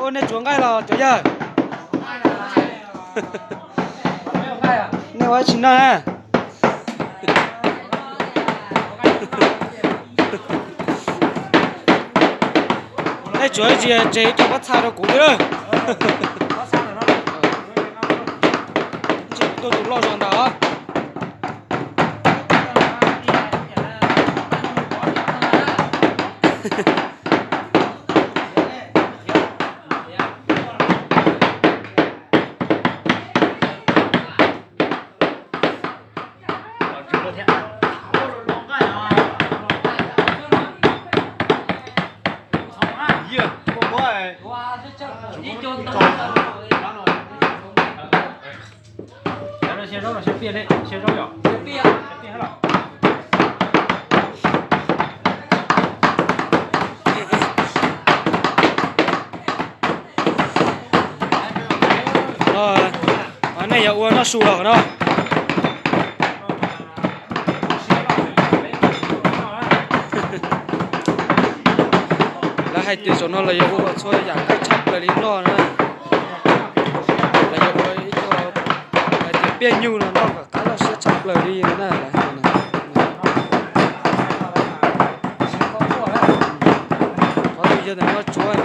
Ua nej tsuav nqaij los cov yawg? Nej ua tsis noj na? Nej tsuav tsis tseg cov pob txha rau kuv thiab. Tuaj tus loj zog ntag. Nej yuav ua noj su los no. Lawv hais tias zaum no lawv yuav ua txhua yam nqaij tshaj plaws li noj na. Lawv yuav ua ib co hais tias piaj nyuj no noj kom qab loj siab tshaj plaws li no na. Qhov twg yog ntawm no tsuav